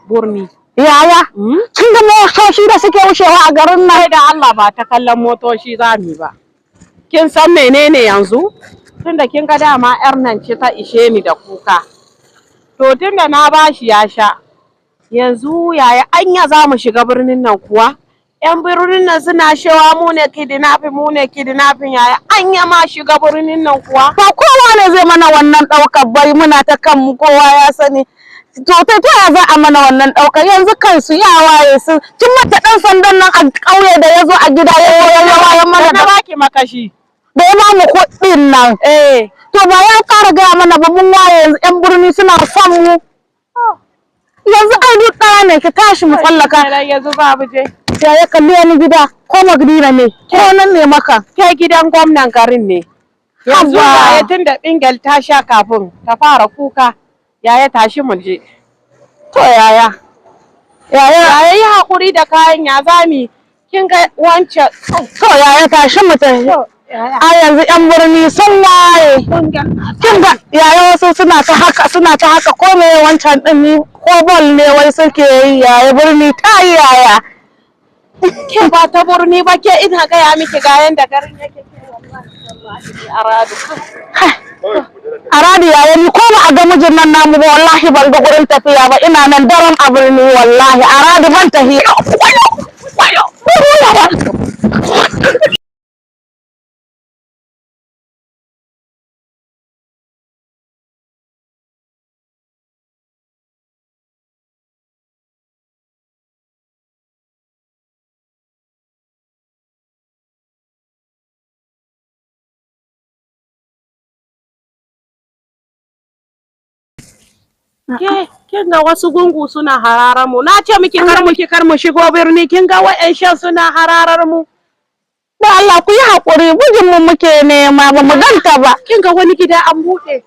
Burni. Yaya, kin ga motoci da suke wucewa a garin nan? Sai da Allah ba ta kallon motoci za mu yi ba. Kin san menene yanzu? Tunda kin ga dama yar nan ce ta ishe ni da kuka. To tunda na bashi ya sha. Yanzu yaya anya za mu shiga birnin nan kuwa? Yan birnin nan suna shewa mu ne kidnapping, mu ne kidnapping, yaya anya ma shiga birnin nan kuwa? Ba kowa ne zai mana wannan ɗaukar bai, muna ta kanmu, kowa ya sani. To ta ya za a mana wannan ɗaukar? Yanzu kansu ya waye su kin mata ɗan sandan nan a ƙauye da ya zo a gida ya ya wayan mana Na da baki makashi. da ya bamu kuɗin nan. Eh. To ba ya ƙara gaya mana ba, mun waye yanzu, ƴan birni suna son mu. Yanzu ai duk ɗaya ne, ki tashi mu tsallaka. Yanzu za mu je. Ya kalli wani gida ko Magdina ne ko nan ne maka. Ke, gidan gwamnan garin ne. Yanzu Haba. yaya, tun da Bingel ta sha kafin ta fara kuka, yaya, tashi mu je. To yaya. Yaya. Yaya, yi hakuri da kayan, ya zami. Kin ga wancan. To yaya, tashi mu tafi. Yaya. A yanzu ƴan birni sun waye. Kin ga yaya, wasu suna ta haka, suna ta haka, ko me wancan din ni ko ball ne wai suke yi. Yaya, birni ta yi yaya. Ke, ba ta burni ba ke, ina gaya miki ga yanda garin yake, ke wallahi wallahi ni aradu. A radi yaya, ni ko ba a ga mijin nan namu ba, wallahi ban ga gurin tafiya ba, ina nan daren a birni, wallahi a radi ban tafiya. Wayo, wayo. Ke, kin ga wasu gungu suna hararar mu. Na ce miki kar mu ki kar mu shigo birni, kin ga wa'yan shan suna hararar mu. Da Allah ku yi haƙuri, mijinmu muke nema, ba mu ganta ba. Kin ga wani gida an buɗe.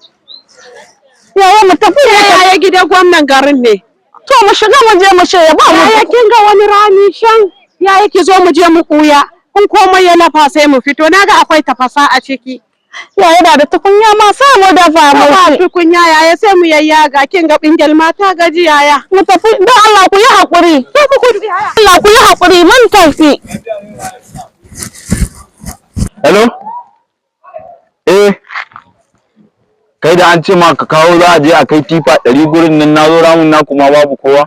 Yaya, mu tafi ne. Yaya, gidan gwamnan garin ne. To mu shiga mu je mu ce ya ba mu. Yaya, kin ga wani rami shan. Yaya, ki zo mu je mu ɓuya. In komai ya lafa sai mu fito. Naga akwai tafasa a ciki. Yaya, da da tukunya ma sa mu dafa mu Ba ci. tukunya yaya, sai mu yayyaga. Kin ga bingel mata gaji yaya. Mu tafi, don Allah ku yi haƙuri. Ko mu gudu yaya. Allah ku yi haƙuri, mun tafi. Hello? Eh, kai da an ce ma ka kawo za a je a kai tifa 100 gurin nan, na zo ramun na kuma babu kowa.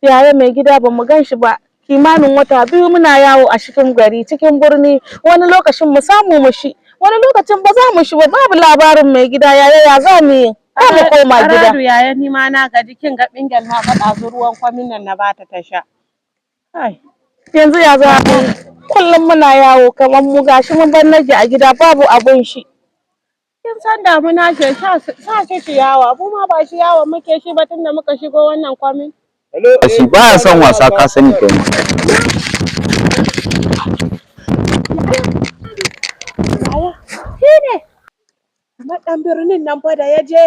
Yaya, mai gida ba mu gan shi ba. Kimanin wata 2 muna yawo a cikin gari, cikin birni, wani lokacin mu samu mu shi, wani lokacin ba za mu shi ba, babu labarin mai gida. Yaya, ya za mu yi? Za mu koma gida. Aradu yaya, ni ma na gaji, kin ga bingel ma faɗa zu ruwan kwamin nan na bata ta sha. Ai. Yanzu ya za mu yi? Kullum muna yawo kamar mu gashi mun bar nage a gida babu abun shi. Kin san damuna ce sa shi ciyawa, mu ma ba ciyawa muke shi ba tunda muka shigo wannan kwamin. Shi baya son wasa, ka sani kai ma. Yaya, shi ne. Kamar ɗan birnin nan fa da ya je.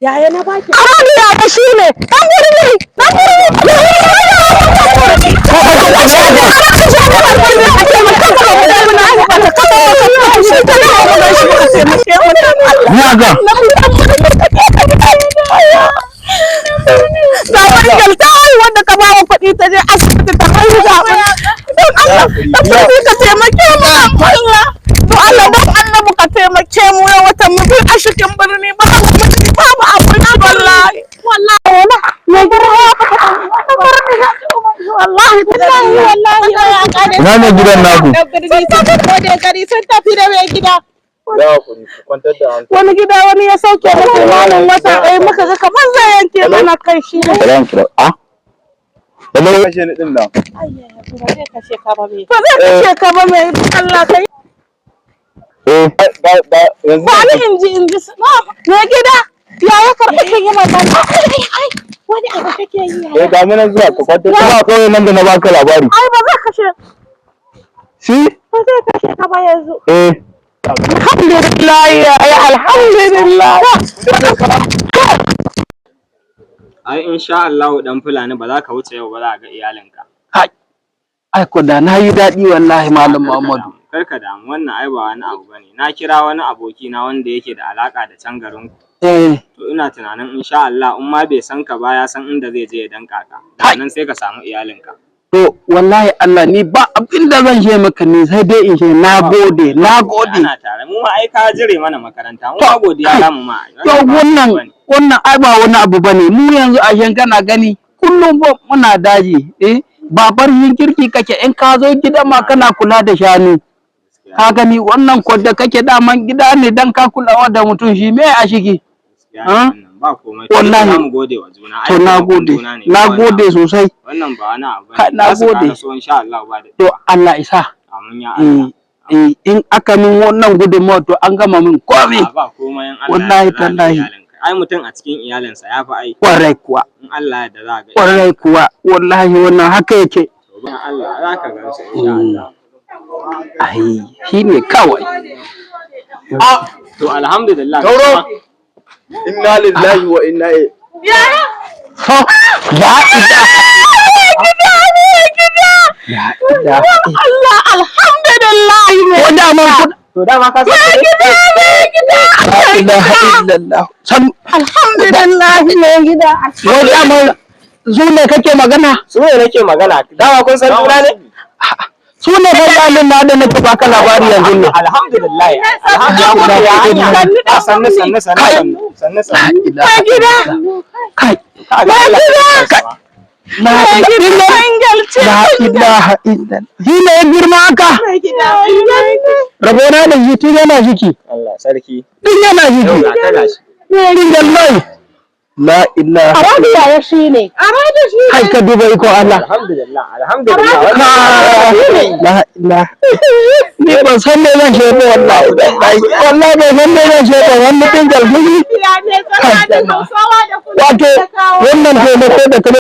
Yaya, na baki. Aradu yaya, shi ne ɗan birni, ɗan birni. Ni haka? Ga wani galta wanda ka ba wa kuɗi ta je asibiti ta haihu, ga don Allah dan birni ka taimake mu, Allah, don Allah, don Allah mu ka taimake mu, yau watan mu 2 a cikin birni, ba mu miji, babu abinci, wallahi wallahi wallahi mai girma ya wallahi billahi wallahi. Ina ne gidan naku? Ɗan birni sun tafi da gari, sun tafi da mai gida. Wani gida wani ya sauke mu kimanin wata 1, muka ga kamar zai yanke mana kai shi ne. Bari in kira. Ah? Hello? Kashe ni din nan. Ai yaya, ba zai kashe ka ba me. Ba zai kashe ka ba, mai Allah kai. Eh, yanzu Ba ni in ji mai gida ya ya karɓi kin yi magana. Ai ai ai, wani abu kake yi yaya. Eh, ga mu nan zuwa, ka kwantar da kawai nan da na baka labari. Ai ba zai kashe Shi? ba zai kashe ka ba yanzu. Eh. Alhamdulillah ya alhamdulillah. Ai insha Allahu dan Fulani, ba za ka wuce yau ba za ka ga iyalinka. Kai, ai ko da na yi daɗi wallahi, Malam Muhammadu. Kar ka damu, wannan ai ba wani abu bane. Na kira wani aboki na wanda yake da alaka da can garin ku. Eh. To ina tunanin insha Allah in ma bai san ka ba ya san inda zai je ya danka ka. Daga nan sai ka samu iyalinka. To wallahi Allah ni ba abin da zan ce maka ne sai dai in ce na gode, na gode. Ana tare mu ma ai ka jire mana makaranta mu ma godiya za mu ma. To wannan wannan ai ba wani abu bane mu yanzu a shan kana gani kullum ba muna daji, eh, ba yin kirki kake in ka zo gida ma kana kula da shanu. Ka gani wannan ko da kake daman gida ne dan ka kulawa da mutum shi me a shigi. Gaskiya ne wannan, ba komai. To Wallahi. za mu gode wa juna. Ai To na taimakon gode, juna ne, na ba wani gode abu. sosai. Wannan ba wani abu Ka- bane. na Za su gode. ƙaraso insha Allah ba da. To Allah isa. Amin ya Allah. Eh, eh, in aka min wannan gudunmawa to an gama min komai. A ba komai in Allah ya Wallahi yarda za ka ga tallahi. iyalinka. Ai mutum a cikin iyalinsa ya fi ai Kwarai kuwa. in Allah ya yarda za ka ga. Kwarai kuwa, wallahi wannan haka yake. To ban Allah za ka gan su insha Allah. Ai shi ne kawai. To alhamdulillah. Tauro! Inna lillahi wa inna ilaihi. So, la ilaha, la ilaha. Allah alhamdulillah mai Ko da man kun To dama ka san gida, mai gida. La ilaha illallah. San Alhamdulillah mai gida. ko da man su ne kake magana? su ne nake magana. Dama kun san juna ne? Su ne ballalin na da nake baka labari yanzu ne. Alhamdulillah. Alhamdulillah. Sannu sannu sannu sannu sannu La sannu. ilaha gida. Kai. Mai gida. Kai. La Mai gida ilaha Bengal ce. La ilaha illallah. Shi ne ya girma haka. Mai gida. Rabona da shi tun yana shiki. Allah sarki. Tun yana Yau shiki. ga ta gashi. Tun wallahi. La ilaha. Aradu yaya shi ne. Aradu shi Kai ka duba iko Allah. Alhamdulillah alhamdulillah. Kai. La ilaha. Ni ban san me zan ce ba wallahi. Wallahi ban san me zan ce ba wannan din galbi. ya ne tsakanin Hausawa da Fulani Wato ta kawo. wannan taimako da kuma